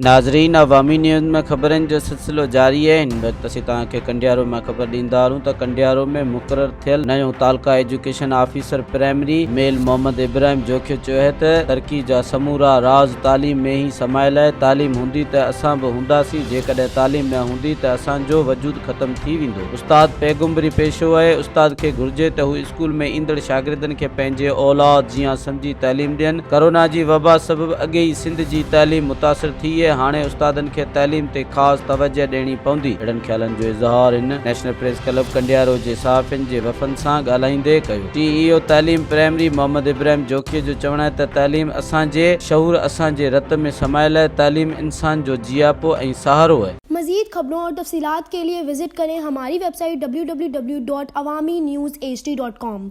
ناظرين عوامي نيوز ۾ خبرن جو سلسلو جاري آهي هن وقت اسين توهان کي ڪنڊيارو مان خبر ڏيندا هلون ته ڪنڊيارو ۾ مقرر ٿيل نيون تعلقه ايجوڪيشن آفيسر پرائمري ميل محمد ابراهيم جوکيو چيو آهي ته ترقي جا سمورا راز تعليم ۾ ئي سمايل آهي تعليم هوندي ته اسان به هونداسين جيڪڏهن تعليم نه هوندي ته اسان جو وجود ختم ٿي ويندو استاد پيغمبري پيشو آهي استاد کي گهرجي ته هو اسڪول ۾ ايندڙ شاگردن کي پنهنجي اولاد جيان سمجهي تعليم ڏين، ڪرونا جي وبا سبب اڳي ئي سنڌ جي تعليم متاثر ٿي اهي، هاڻي استادن کي تعليم تي خاص توجهه ڏيڻي پوندي. اهڙن خيالن جو اظهار هن نيشنل پريس ڪلب ڪنڊيارو جي صحافين جي وفن سان ڳالهائيندي ڪيو. ٽي اي او تعليم پرائمري محمد ابراهيم جوکيي جو چوڻ آهي ته تعليم اسان جي شعور اسان جي رت ۾ سمايل آهي، تعليم انسان جو جياپو ۽ سهارو آهي. مزيد خبرون اور تفصيلات کے لئے وزٽ ڪرين ھماري website W W W dot Awami news H D dot com.